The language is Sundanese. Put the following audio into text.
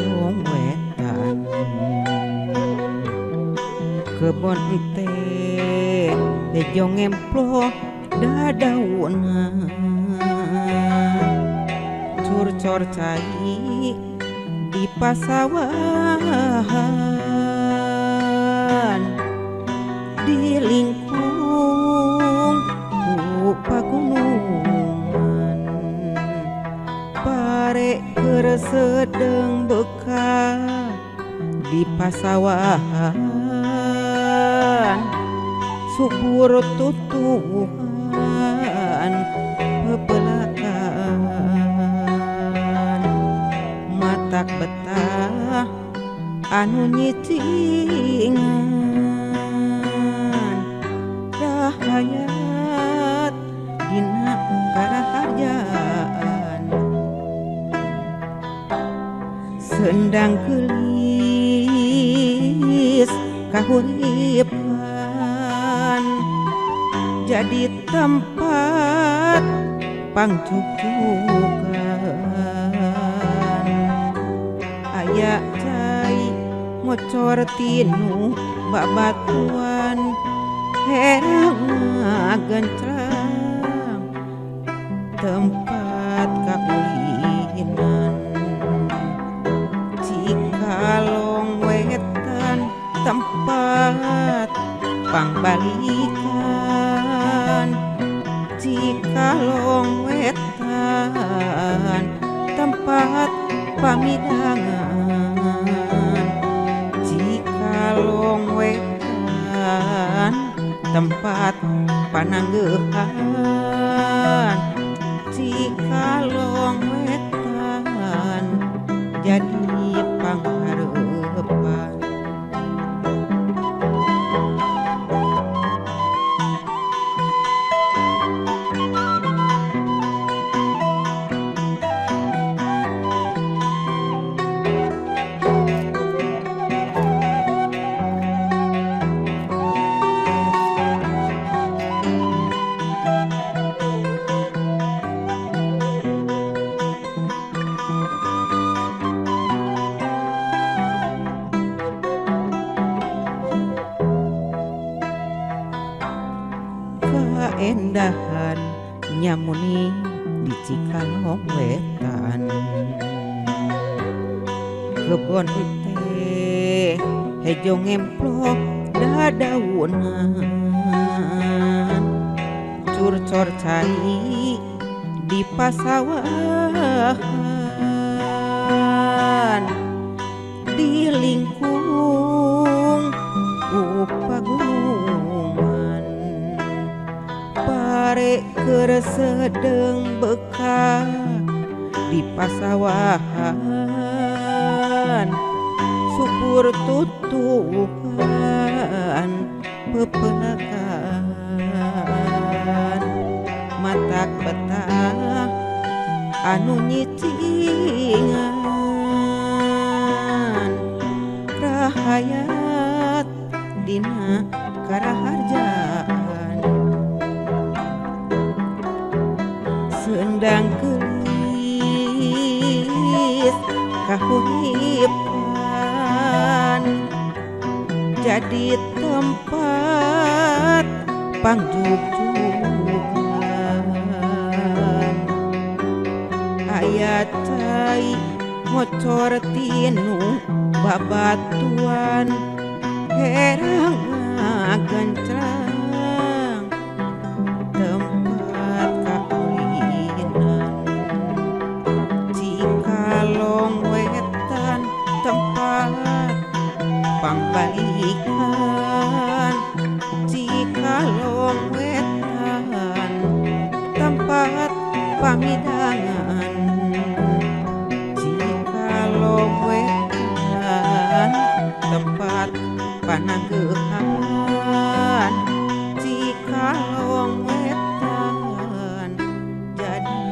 Cikalong Wetan kebon teh hejo ngemploh dadaunan curcor cai di pasawahan di lingkung ku pagunungan pare keur sedeng bekah di pasawahan subur tutuhan pepelakan matak betah anu nyicingan rahayat dina karaharjaan sendang geulis kahuripan jadi tempat pangjugjugan aya cai ngocor tinu babatuan herang ngagencrang tempat kaulinan Cikalong Wetan tempat pangbalikan Cikalong Wetan tempat pamidangan Cikalong Wetan tempat pananggehan Cikalong Wetan jadi panghareupan. Kaendahan nyamuni di Cikalong Wetan kebon teh hejo ngemplok dadaunan curcor cai di pasawahan di lingkung ku pagunungan pare keur sedeng bekah di pasawahan subur tutuhan pepelakan matak betah anu nyicingan rahayat dina karaharjaan sendang geulis kahuripan jadi tempat pangjugjugan aya cai ngocor tinu babatuan herang ngagencrang tempat kaulinan Cikalong Wetan tempat pangbalikan Cikalong Wetan tempat pamidangan Cikalong Wetan tempat pananggehan Cikalong Wetan jadi